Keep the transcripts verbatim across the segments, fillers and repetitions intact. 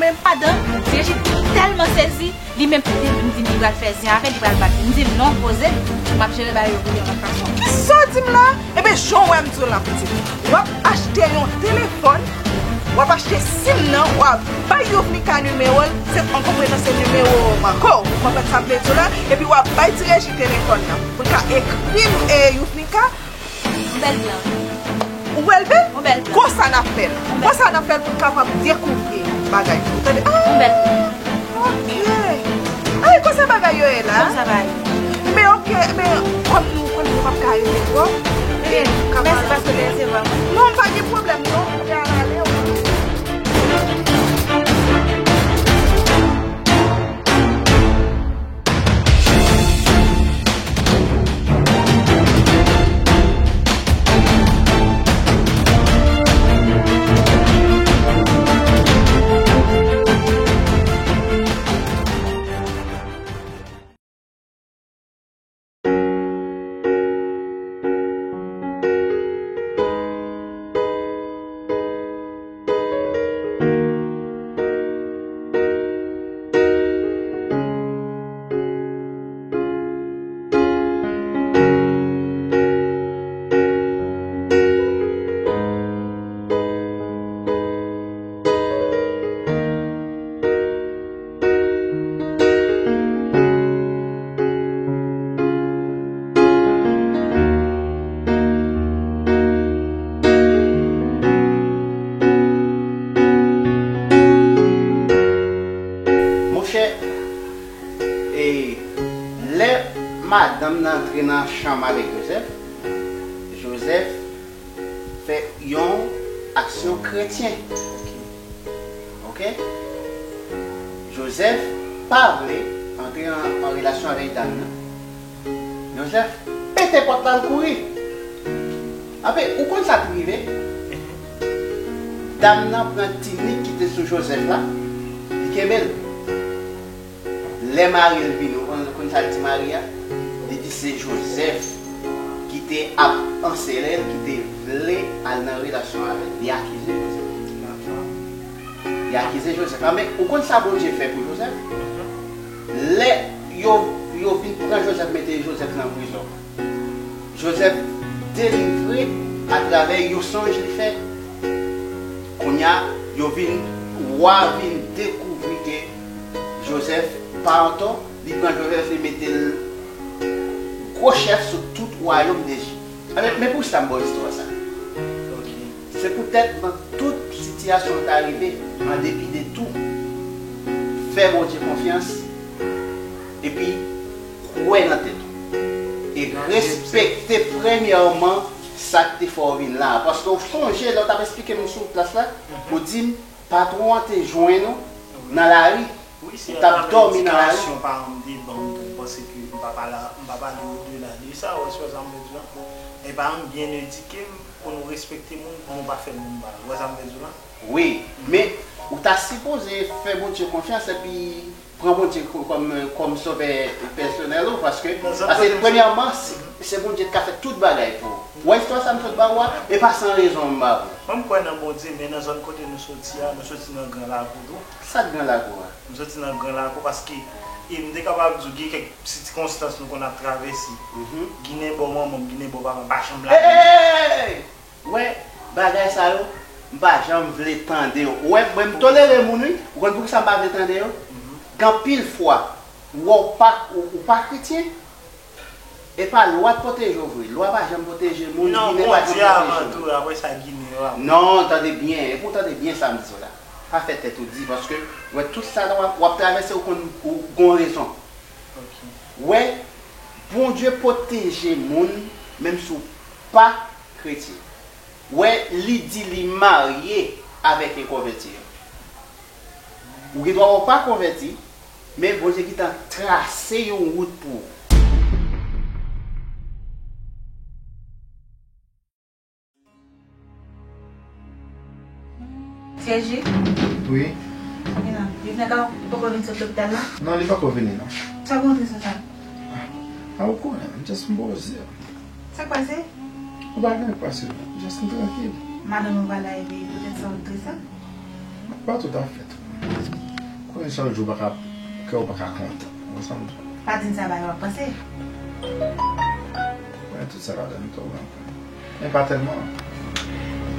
Men madanm, Brigitte tèlman sezi, li menm te vin di m li pral fè zen avè l, li pral bat li. M di l non, poze, m ap jere bagay yo pou li yon lòt fason. Sa w di m la? Ebyen, jan w wè m di w la, pitit. W ap achte yon telefòn, w ap achte sim nan, w ap bay Youvnica nimewo l, se an konprenan se nimewo w ankò, w konprann sa m vle di w la, epi w ap bay Ti Reji telefòn nan, pou l ka ekri m, e, Youvnica, yon bèl plan. Ou wè l bèl? Yon bèl plan. Konsa n ap fè l. Yon bèl plan. Konsa n ap fè l pou n kapab dekouvri bagay yo. Tande? Ah, yon bèl plan. Ok. Ay, konsa bagay yo ye la. Konsa bagay yo. Men ok, men kòm nou konnen nou p ap ka rete twòp, e nou ka pale anpil. Mèsi paske w te resevwa mwen. Non, pa gen pwoblèm non. Ou te al ale, wi. Monchè, e, lè madanm nan antre nan chanm avèk Joseph, Joseph fè yon aksyon kretyen. Ok? Joseph pa vle antre an, an relasyon avèk dam nan. Joseph pete pòt la, l kouri. Anben, ou konn sa k rive? Dam nan pran tinik ki te sou Joseph la, li kenbe l. Lè mari l vini, ou konn, konn sa l di mari a? Li di se Joseph ki te ap ansere l, ki te vle al nan relasyon avè l. Li akize Joseph. Li akize Joseph. Anben, ou konn sa Bondye fè pou Joseph? Lè yo, yo vin pran Joseph, mete Joseph nan prizon, Joseph delivre atravè yon sonj li fè. Kounye a, yo vin, wa vin dekouvri ke Joseph pa antò, li pran Joseph, li mete l gwo chèf sou tout wayòm Dejip. Anben, men poukisa m ba w istwa sa? Se poutèt nan tout sitiyasyon w ta rive, an depi de tou, fè Bondye konfyans, epi kwè nan tèt ou. E respekte premyèman sa k te fè w vin la a. Paske w sonje lè w t ap esplike m sou plas la, ou di m patwon an te jwenn ou nan lari, ou t ap dòmi nan lari. Wi, se atrapè edikasyon paran m te ban m tou, m panse ke m pa pale, m pa pale odela de sa, ou wè sa m vle di la. Men paran m byen edike m pou nou respekte moun, pou nou pa fè moun mal. Ou wè sa m vle di la? Wi, men ou ta sipoze fè Bondye konfyans epi pran Bondye kò-, kòm, kòm sovè pèsonèl ou, paske, paske premyèman, se, se Bondye ki ka fè tout bagay pou ou. Ou wè istwa sa m sot ba ou a, e pa san rezon m ba ou. Mwen, m kwè nan Bondye, men nan zòn kote nou soti a, nou soti nan Gran Lakou tou. Sa k Gran Lakou a? M soti nan Gran Lakou paske, e m te kapab di w gen kèk sikonstans nou konn ap travèse. Ginen bò manman m, ginen bò papa m, pa janm lage. Hey! Ou wè, bagay sa yo, m pa janm vle tande yo. Ou wè, mwen m tolere moun, wi. Ou konn poukisa m pa vle tande yo? Gen anpil fwa, ou wè w pa, ou, ou pa kretyen, e pa lwa k pwoteje w vre. Lwa pa janm pwoteje moun ki ne pa janm pwoteje moun. Non, Bondye avan tou, apre sa, ginen yo apre. Non, tande byen, epi w tande byen sa m di w la. Pa fè tèt ou di, paske, ou wè, tout sa w ap, w ap travèse, ou konn, ou gon rezon. Ok. Ou wè, Bondye pwoteje moun, menm si w pa kretyen. Wè, li di li marye avèk enkonvèti yo. Ou gen dwa w pa konvèti, men Bondye gentan trase yon wout pou ou. Sergi? Wi? Youvnèka poko vin sot lopital la? Non, li poko vini non. Sa k ou antre sou sa? A, ou konnen, m just m poze. Sa k pase? Ou pa gen anyen k pase non, just m trankil. Madanm ou pa la epi poutèt sa ou antre sa? Pa toutafè tou. Konnen se yon jou w pa ka, kè w pa ka kontan. Ou konprann? Pa di m sa bagay w ap panse. Men tout sa ladan m tou, men patèlman.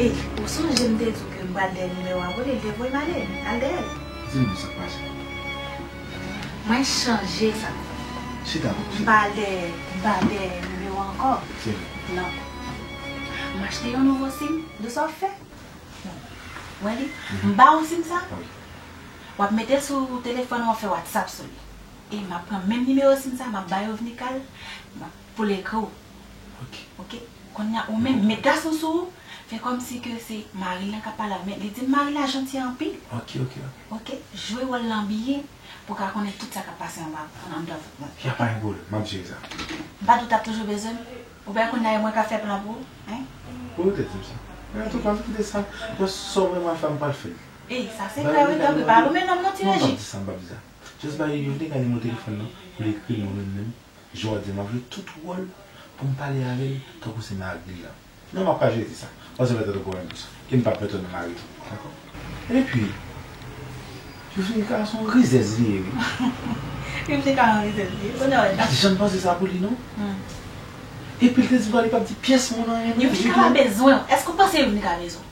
Ey, ou sonje m te di w ke m pral dèyè nimewo a pou li, l te voye m ale, al dèyè l. Di m sa k pase. Mwen chanje sa. Chita. M pa al dèyè, m pa al dèyè nimewo a ankò. Non. M achte yon nouvo sim, de sa w fè. Wè li? M ba ou sim sa? Wi. W ap mete l sou telefòn ou, w ap fè WhatsApp sou li. E m ap pran menm nimewo sim sa, m ap ba Yovnikal, m ap, pou l ekri w. Ok. Ok? Kounye a, ou menm, met gason sou ou, fè kòmsi ke se mari l lan k ap pale avè w. Men li di m mari l la janti anpil. Ok, ok, ok. Ok? Jwe wòl lan byen pou w ka konnen tout sa k ap pase anba, anndan vant mwen. Y a pa gen pwoblèm, m ap jere sa. M pa di w t ap toujou bezwen m? Ou pa konnen e mwen k ap fè plan pou ou, en? Ou te di m sa. Men antouka, m kite sa. Just sa w vrèman fè, m pral fè l. Ey, sa sekrè wi, tanpri, pa goumen non, non, ti Reji. Non, m p ap di sa, m p ap di sa. Just ba Yovnikal nimewo telefòn nan, pou l ekri mwen menm menm. Jan w di m, m ap jwe tout wòl pou m pale avè l, tankou se mari l lan. Non, m ap ka jere sa. Paske m mete l o kouran de sa. E m p ap mete w nan mari tou. Dakò? Epi, Yovnikal se yon rizèz li ye, wi. Yovnikal se yon rizèz li ye. Kounye a, w pa janm panse sa pou li, non? Hmm. Epi l te di m li p ap di pyès moun anyen, non. Yovnikal pa bezwen w. Èske w panse Yovnikal bezwen w?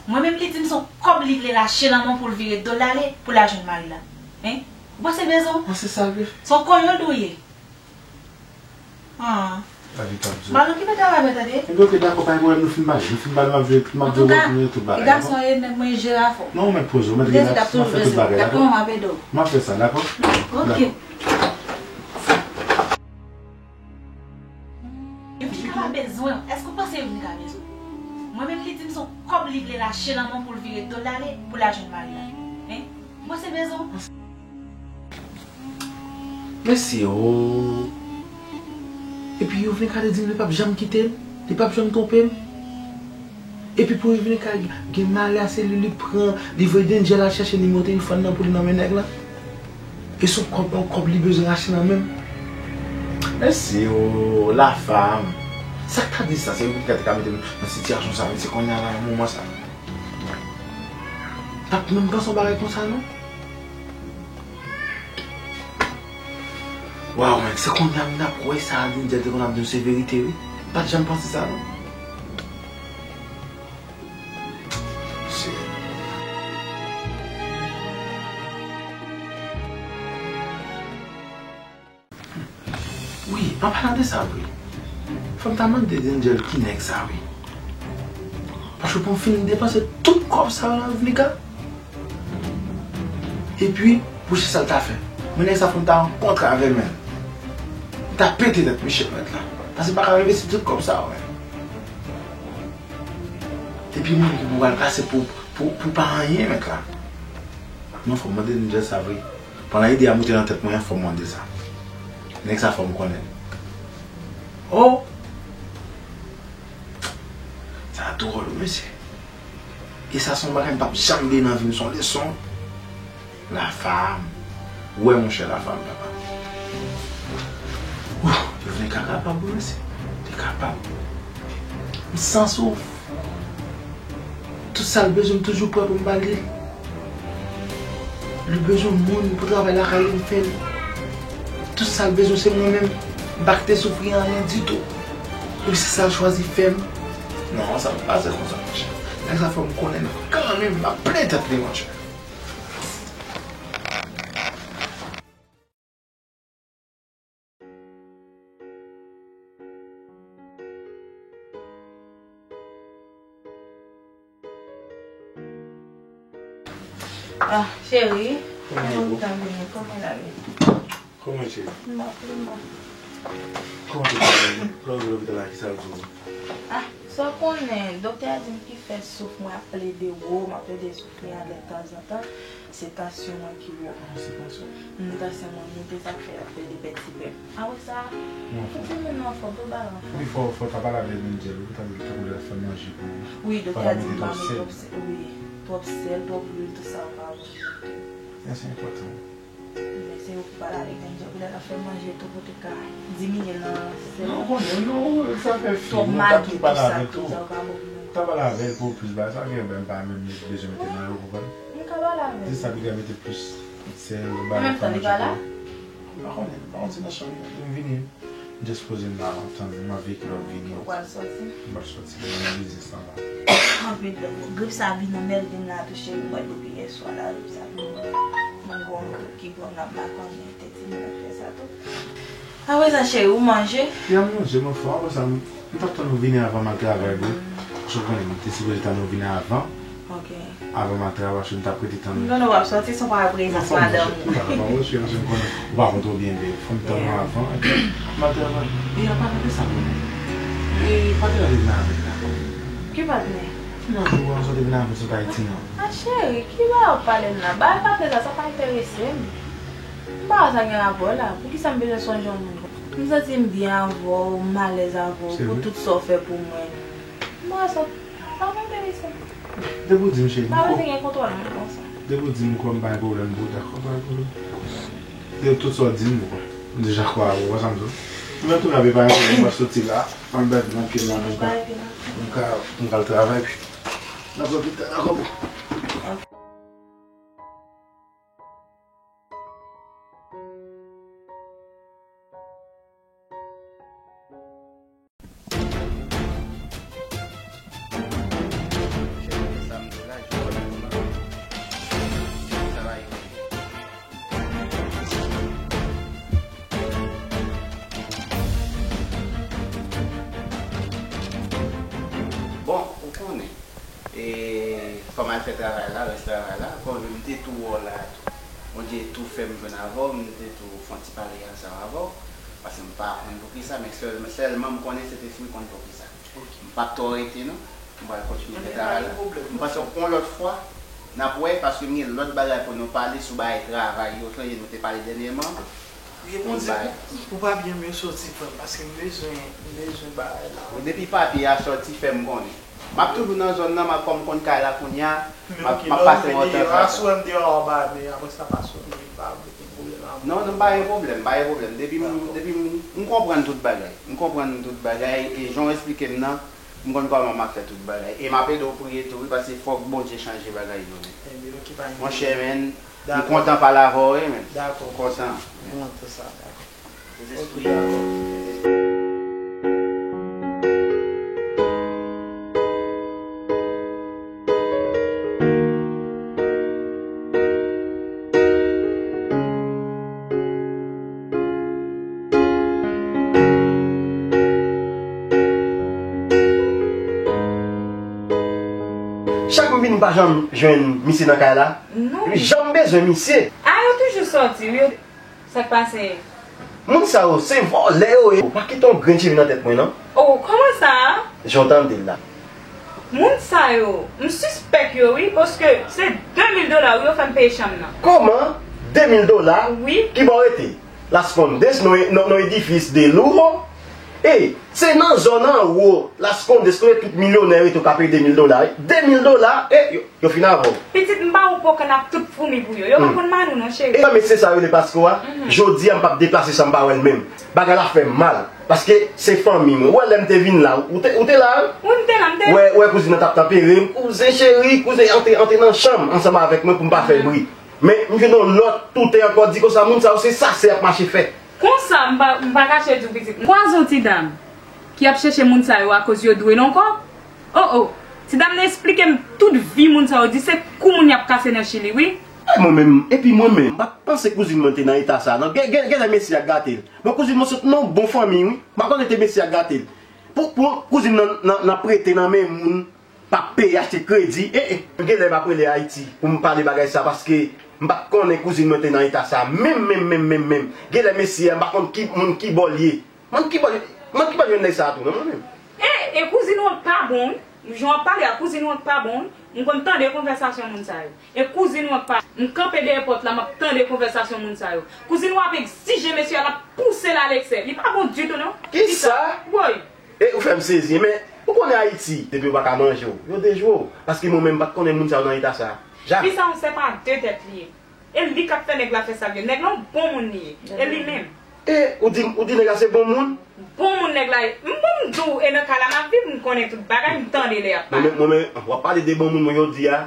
Mwen menm, li di m se yon kòb li vle rache nan men w pou l vire do l ale, pou l al jwenn mari l la. Hein? Ou panse l bezwen w? Mwen se sa l vle fè. Se yon konyòl ou ye. Ah. Lavi p ap di w. M al okipe travay mwen, tande. Ebyen, ok, dakò, pa gen pwoblèm, nou fin pale. Nou fin pale, m ap jwe, m ap jwe wòl pou nou tout bagay, dakò? Antouka, e gason e nèg mwen jere avè w. Non, men poze w, mèt rilaks, m ap fè tout bagay, dakò? M ap fè sa, dakò? Ok. Dakò. Yovnikal pa bezwen w. Èske w panse Yovnikal bezwen w? Mwen menm, li di m se yon kòb li vle rache nan men w pou l vire do l ale, pou l al jwenn mari l la. Hein? Ou panse l bezwen w? Mesye, oh. Epi Yovnikal te di m li p ap janm kite m, li p ap janm twonpe m. Epi pou Yovnikal gen malè a, se li, li pran, li voye Denjel al chèche nimewo telefòn nan pou li nan men nèg la. E se yon kòb, yon kòb li bezwen rache nan men m. Mesye, oh, la femme. Sa k ta di sa, se Yovnikal te ka mete m nan sitiyasyon sa, mesye, kounye a la, nan moman sa. M pa t menm panse yon bagay konsa, non. Waw, men, se kounye a m t ap kwè sa Denjel te konn ap di m se verite, wi. M pa t janm panse sa, non. Se Wi, an palan de sa vre, fò m ta mande Denjel ki nèg sa, wi. Paske pou m fin depanse tout kòb sa yo nan Vnika. Epi, pou se sa l ta fè. Men nèg sa fò m ta rankontre avè l menm. M ta pete tèt Michel mèt la. Paske m pa ka envesti tout kòb sa yo menm. Epi moun ki pou pral plase pou, pou, pou pa anyen mèt la. Non, fò m mande Denjel sa vre. Pandan ide a moute nan tèt mwen an, fò m mande sa. Nèg sa fò m konnen l. Oh! Sa dwòl, wi, mesye. E sa se yon bagay m p ap janm bliye nan vi m, se yon leson. La femme. Wè, monchè, la femme, papa. Wouh, yo vle ka kapab, wi, mesye. Li kapab. M san souf. Tout sa l bezwen, m toujou prè pou m ba li l. Li bezwen moun pou travay lakay li, m fè l. Tout sa l bezwen, se mwen menm. M pa kite soufri anyen ditou. Epi se sa l chwazi fè m. Non, sa p ap pase konsa, monchè. Nèg sa fè m konnen l kanmenm, m ap plen tèt li, monchè. Ah, cheri. Kòman w ye, boo? Kòman w ye? Kòman cheri? M ap plenn. Kòman te pase? Lè w rive lopital la, kisa yo di w? Ah, sa w konnen, doktè a di m ki fè souf mwen ap plede wo, m ap plede soufri anlè tanzantan. Se tansyon mwen ki wo. Ah, se tansyon. Mm, tansyon mwen moute, sa k fè l ap plede pètibe m. Apre sa, fò timoun nan anfòm, fò l anfòm. Wi, fò, fò w ta pale avè Denjel, wi, tankou, tankou lè l ap fè manje pou ou. Wi, doktè a di m pa met twòp sèl, wi, twòp sèl, twòp lwil, tout sa yo pa bon. Sa se enpòtan. Men se ou ki pale avèk Denjel, pou lè l ap fè manje tou, pou te ka diminye l nan sèl. Non, ou konnen, non, sa fè fi, twòp magi, tout sa, tout sa yo pa bon pou nou. Ou ta pale avè l pou plis bagay, sa gen, ben, m pa menm bezwen mete nan yo, ou konprann? M ka pale Se sa, piga mete plis sèl, bagay. An menm tan, li pa la? M pa konnen, m pa konn si nan chanm li, m vini. M just poze m la, tann, m ap veye lè w vini. Ou pral sòti? M pral sòti, mwen nan biznis lan la. Anpil lè, grip sa vin nan mèl vin la tou, cheri, mwen depi yè swa la, grip sa vin nan mwen. Mwen gen yon grip ki pran m la, m pa konnen, te di m mwen fè sa tou. Apre sa, cheri, ou manje? Ya, m manje, m anfòm. Apre sa, m, m t ap tann ou vini avan m al travay, bro. Paske w konnen, m te sipoze tann ou vini avan. Ok. Avan m al travay, paske m t ap rete tann ou. M konnen w ap sòti san pa wè prezans madanm ou. M pa ka pa wè, paske m konnen ou pa konn twò byen byen. Fò m tann ou avan, epi m al travay. E a pale de sa, bro. E pa te rale vin avèk la. Ki patnè? Nan jou an, sòti vin avèk sot Ayiti an. A cheri, ki bagay w ap pale m la? Bagay patnè sa, sa pa enterese m. M pa wè sa gen rapò la. Poukisa m bezwen sonje yon moun konsa? M santi m byen avè w, m alèz avè w, pou tout sa w fè pou mwen. M pa wè sa, sa pa enterese m. Depi w di m cheri, m pa bezwen gen kontwòl moun konsa. Depi w di m kwè m pa gen pwoblèm pou ou, dakò, pa gen pwoblèm. Depi tout sa w di m, m kwè. M deja kwè avè w, wè sa m di w. Men antouka, pa gen pwoblèm, m pral soti la. Ann bèt nan pye m nan, men m ka, m ka, m ka al travay, pi n ap wè pita, dakò, bro? Bon, ou konnen, e, fò m al fè travay la, rès travay la, kòm m te tou wè w la tou. Bondye tou fè m jwenn avè w, m te tou fè yon ti pale ansanm avè w, paske m pa konn poukisa, men sèl-, sèlman m konnen Sentespri konn poukisa. M p ap twò rete non. M pral kontinye fè travay la. M panse yon lòt fwa, n ap wè, paske m gen lòt bagay pou nou pale sou bagay travay yo, sonje nou te pale dènyèman. Wi, Bondye, ou pa byen, men soti, frè m, paske m bezwen, m bezwen bagay la. Depi papye a sòti, fè m konnen. M ap toujou nan zòn nan, m ap, kòm m konn kay la kounye a, m ap, m ap pase wè w tanzantan. Aswè m deyò, w ap ba, men apre sa, pa sou, m pa gen pwoblèm avè w. Non, non, pa gen pwoblèm, pa gen pwoblèm. Depi m, depi m, m konprann tout bagay. M konprann tout bagay, e jan w eksplike m nan, m konn kòman m ap fè tout bagay. E m ap ede w priye tou, wi, paske fòk Bondye chanje bagay yo, wi. Ebyen, oke, pa gen pwoblèm. Monchè, men, m kontan pale avè w, wi, men. Dakò. Kontan. M kontan sa, dakò. Oke, dakò. Chak m vini, m pa janm jwenn misye nan kay la. Non. Jan m bezwen misye. A, yo toujou sòti, wi. Sa k pase? Moun sa yo, se vòlè yo ye. Pa kite yon grenn cheve nan tèt mwen, non. Oh, kòman sa? Jan w tande l la. Moun sa yo, m sispèk yo, wi, paske se de mil dola, wi, yo fè m peye chanm nan. Kòman? De mil dola? Wi. Ki bò w rete? Las Condes, nan, nan, nan edifis de lujo. E, se nan zòn anwo, Las Condes, kote tout milyonè rete w ka peye de mil dola, wi. De mil dola, e, yo, Yo fin avè w. Pitit, m ba ou pòkan ak tout foumi pou yo. Yo pa konn mannou non, cheri. E mesye sa yo rele Pasko a, jodi a m p ap deplase san m pa wè l menm. Bagay la fè m mal. Paske se fanmi mwen. Ou wè lè m te vin la, ou te, ou te la, wi? Wi, m te la, m te la. Wè, wè kouzin nan t ap tanpere m. Kouzen cheri, kouzen, antre, antre nan chanm ansanm avèk mwen pou m pa fè bri. Men m jwenn yon lòt toutè ankò di konsa, moun sa yo se sase y ap mache fè. Konsa, m pa, m pa kache di w, pitit. M kwaze yon ti dam ki ap chèche moun sa yo akoz yo dwe l yon kòb. Oh, oh. Ti dam nan esplike m tout vi moun sa yo, di se kou moun y ap kase nan Chili, wi. E mwen menm, epi mwen menm, m pa t panse kouzin mwen te nan eta sa a, non. Gen, gen, genlè mesye a gate l. Bon, kouzin mwen sot nan yon bon fanmi, wi. M pa konnen te mesye a gate l. Pou, pou kouzin nan, nan, nan prete nan men moun, p ap peye achte kredi, e, e. Genlè m ap rele Ayiti pou m pale bagay sa, paske m pa t konnen kouzin mwen te nan eta sa a. Menm, menm, menm, menm, menm. Genlè mesye a, m pa konn ki moun ki bò l ye. Mwen ki bò, mwen ki bò jwenn nèg sa a tou, non, mwen menm. E, e kouzin ou an pa bon, wi. Jan w ap pale a, kouzin ou an pa bon, wi. M konn tande konvèsasyon moun sa yo. E kouzin ou an pa, m kanpe dèyè pòt la, m ap tande konvèsasyon moun sa yo. Kouzin ou ap egzije mesye a, l ap pouse l a leksè. Li pa bon ditou, non. Kisa? Woy. E ou fè m sezi, men ou konnen Ayiti, depi yo pa ka manje w, yo dejwe w. Paske mwen menm, m pa t konnen moun sa yo nan eta sa a. Jamè. Fi sa yon sèpan a de tèt li ye. E li k ap fè nèg la fè sa l vle. Nèg la yon bon moun li ye. E li menm. E ou di, ou di nèg la se bon moun? Bon moun nèg la ye. M bon m di w, e nan kay la m ap viv, m konnen tout bagay, m tande lè y ap pale. Mwen menm, mwen menm, w ap pale de bon moun, mwen jodi a,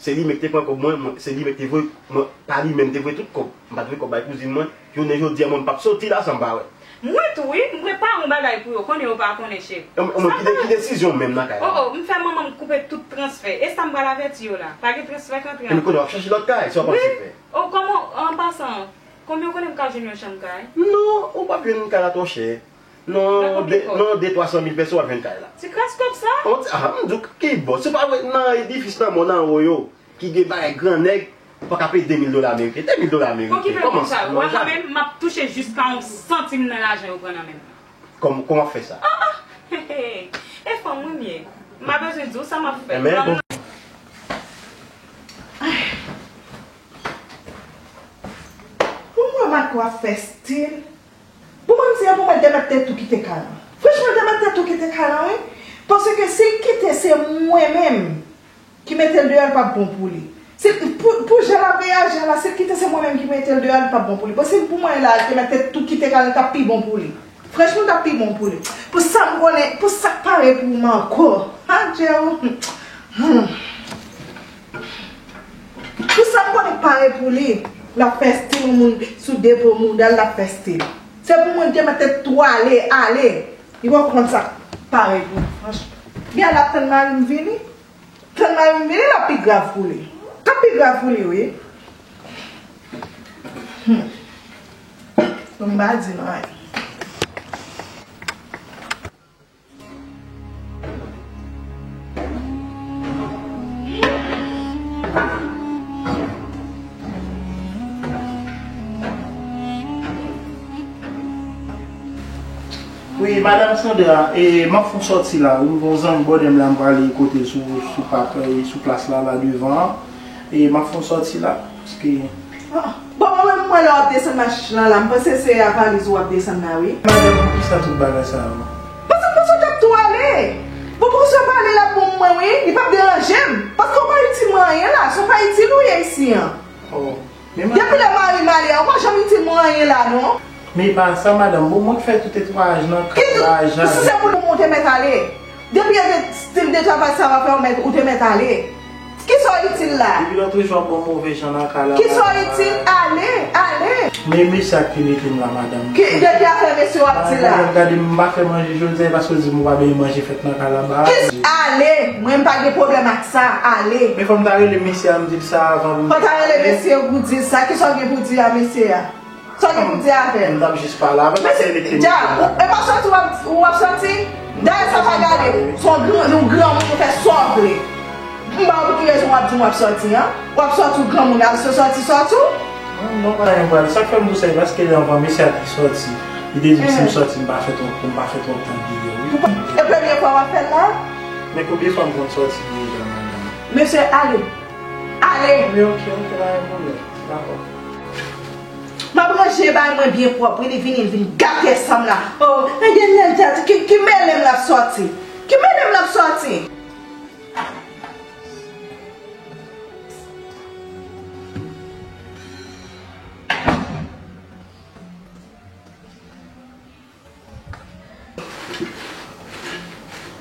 Se li menm ki te pran kòb mwen, mwen, se li menm ki te voye, mwen, pa li menm te voye tout kòb. M pa t voye kòb bay kouzin mwen. Jounen jodi a, mwen, m p ap soti la san m pa wè. Mwen tou, wi, m prepare yon bagay pou yo, konnen yo pa konnen, cheri. Mwen, mwen, ki de-, ki desizyon menm nan kay la? Oh, oh, m fè manman m koupe tout transfè. E sa m pral avèti yo la. Pa gen transfè k antre ankò. Epi kounye a w ap chache lòt kay, sa w panse fè? Oh, kòman, an pasan, konbyen w konnen m ka jwenn yon chanm kay? Non, ou p ap jwenn kay la twò chè. Non, de, non, de twa san mil peso w ap jwenn kay la. Ti kras kòb sa? On ti, ah, m di w ki bò. Se pa vre, nan edifis nan mò nan anwo yo, ki gen bagay gran nèg, ou pa ka peye de mil dola ameriken. De mil dola ameriken. Okipe l konsa. Kòman sa? Ou wè mwen menm, m ap touche jiska yon santim nan lajan yo pran nan men m. Kòm, kòman w ap fè sa? Ah, ah! E fanm wi m ye. M pa bezwen di w sa m ap fè. Enben, bon. Pou mwen, Marco ap fè stil. Pou mwen, m di a, pou mwen, Demet te tou kite kay lan. Franchman, Demet te tou kite kay lan, wi. Paske si l kite, se mwen menm ki mete l deyò, l p ap bon pou li. Si, pou, pou jan l ap reyaji a la, si l kite, se mwen menm ki mete l deyò, l p ap bon pou li. Paske pou mwen, la, Demet te tou kite kay lan, l t ap pi bon pou li. Franchman, l t ap pi bon pou li. Pou sa m konnen, pou sa k pare pou Marco. Ha, Djèw. Hmm. Pou sa m konnen k pare pou li, l ap fè stil yon moun sou depo mouda l, l ap fè stil. Se pou moun te mete tou ale, ale. Li poko konn sa k pare pou li, franchman. Gen l ap tann mari m vini. Tann mari m vini, l ap pi grav pou li. L ap pi grav pou li, wi. Hmm. Donk, m pa di non anyen. Wi, Madanm Sandra, e, m ap fè yon sòti la. Wi, m gen yon zanmi bòdè m la, m prale kote sou, sou pak, e, sou plas la, la devan an. E, m ap fè yon sòti la, paske Ah, bon, mwen menm, m wè lè w ap desann machin lan la, m panse se a valiz ou w ap desann la, wi. Madanm, poukisa tout bagay sa yo? Paske m panse w t ap tou ale. Bon, paske w pa ale la pou mwen, wi, li p ap deranje m. Paske w pa itil mwen anyen la, se w pa itil ou ye isi an. Oh, men madanm. Depi lè mari m ale a, ou pa janm itil mwen anyen la, non. Men e pa sa, madanm. Bon, mwen k fè tout netwayaj nan kay la, jaden. Si se pou mwen, ou te mèt ale. Depi e de stil de travay sa w ap fè, ou mèt, ou te mèt ale. Kisa w itil la? Depi lòt jou w ap ban m move jan nan kay la. Kisa w itil? Ale, ale. Men mesye a k te mete m la, madanm. Ki, de ki afè mesye w ap di la? Madanm, gade, m pa fè manje jodi a, e paske w di m ou pa benyen manje fèt nan kay la, ba. Kis-, ale. Mwen, m pa gen pwoblèm ak sa, ale. Men fò m ta rele mesye a, m di l sa avan pou m. Fò w ta rele mesye pou di l sa. Kisa w gen pou di a mesye a? Sa w gen pou di avè l? M t ap jis pale avè l, paske li te mete m la. Djab, e pa sòti w ap, w ap sòti? Dayè sa pa gade, se yon gran, yon granmoun, ou fè sa w vle. M ba w pou ki rezon w ap di m w ap sòti an? W ap sòti w granmoun, al se sòti sòti w? Non, non, pa gen pwoblèm. Sa k fè m di w sa, e paske anvan mesye a te sòti, li te di m si m sòti, m pa fè twòp, m pa fè twòp tan deyò, wi. E premye fwa w ap fè l la? Men konbyen fwa m konn sòti deja, madanm? Mesye, ale. Ale! Men oke, oke, pa gen pwoblèm. Dakò. M ap ranje bagay mwen byen pwòp, wi, li vini, li vin gate san m la. Oh, men gen nèg ki, ki mele m l ap sòti. Ki mele m l ap sòti.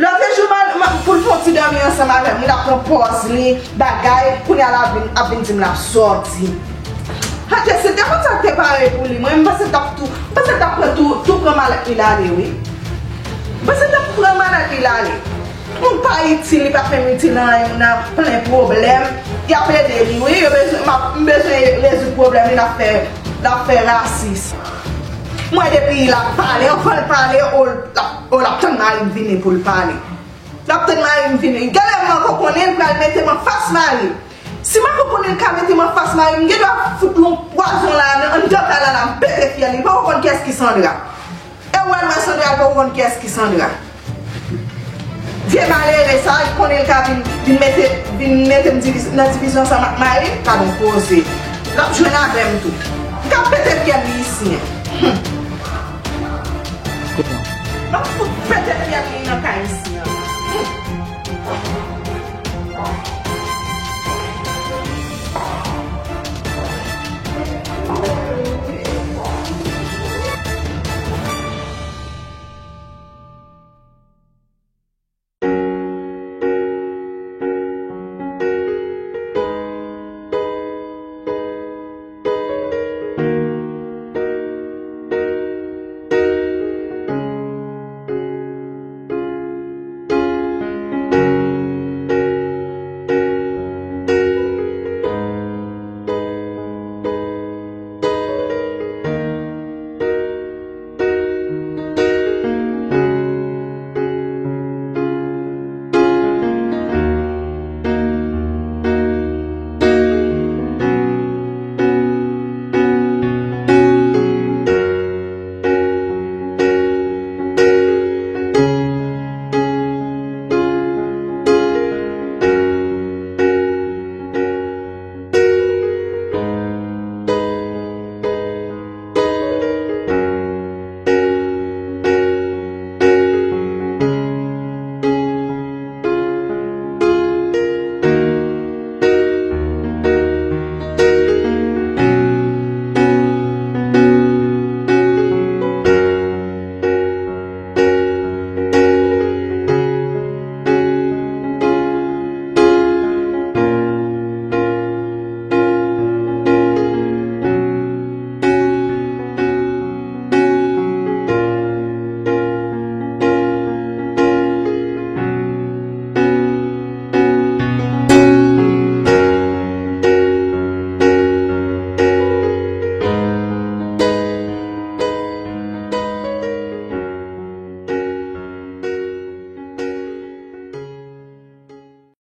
Lòt jou, m al, m, pou l fè yon ti dòmi ansanm avè m, wi, l ap pran pòz li, bagay, kounye a l ap vin, ap vin di m l ap sòti. Adje, se te konn sa k te pare pou li. Mwen, m panse l t ap tou, m panse l t ap pran tou, tou pran malèt li l ale, wi. M panse l t ap pran malèt li l ale. Moun pa itil, li pa t menm itil anyen, moun nan plen pwoblèm. Y ap ede li, wi, yo bezwen, m ap, m bezwen rezoud pwoblèm li, l ap fè, l ap fè rasis. Mwen depi l ap pale, anvan l pale, o, l ap, o, l ap tann mari m vini pou l pale. L ap tann mari m vini. Genlè Marco konnen l pral mete m anfas mari m. Si Marco konnen l ka mete m anfas mari m, m gen dwa fout l yon pwazon la, anndan kay la, la, m pete fyèl li. Li poko konn kiyès ki Sandra. E w wè l wè Sandra, l poko konn kiyès ki Sandra. Vye malere sa, li konnen l ka vin, vin mete, vin mete m diviz-, nan divizyon ansanm ak mari m, gad on koze. L ap jwenn avè m tou. M ka pete fyèl li isi an. Hum. M ap fout pete fyèl li nan kay isi an.